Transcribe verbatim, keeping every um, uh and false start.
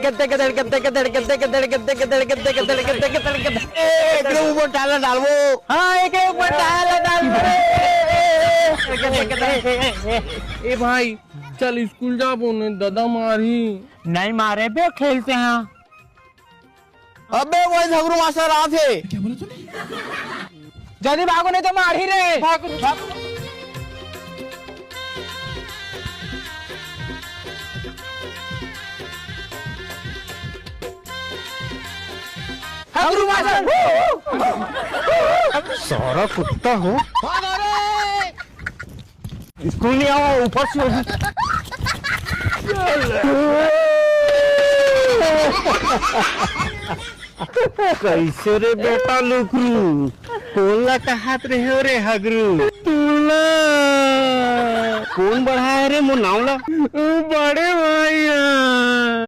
गद्दे गदड़, गद्दे गदड़, गद्दे गदड़, गद्दे गदड़, गद्दे गदड़, गद्दे गदड़, गद्दे गदड़। ए, एकरे ऊपर टाला डालबो। हाँ, एकरे ऊपर टाला डालबो। ए भाई, चल स्कूल जाबो ने, दादा मारही। नहीं मारे बे, खेलते हैं। अबे, वही झगरू मास्टर आत हे। जल्दी भागो, नहीं तो मारही रे। भागो, भागो। झगरू मास्टर। सारा कुत्ता हो। स्कूल नहीं आवा, ऊपर से। कैसे रे बेटा लुकरू, कोन ला कहत रहे हो रे हगरू? तू ला। कोन बढ़ाए रे मोर नाव ला? बड़े भाई ह।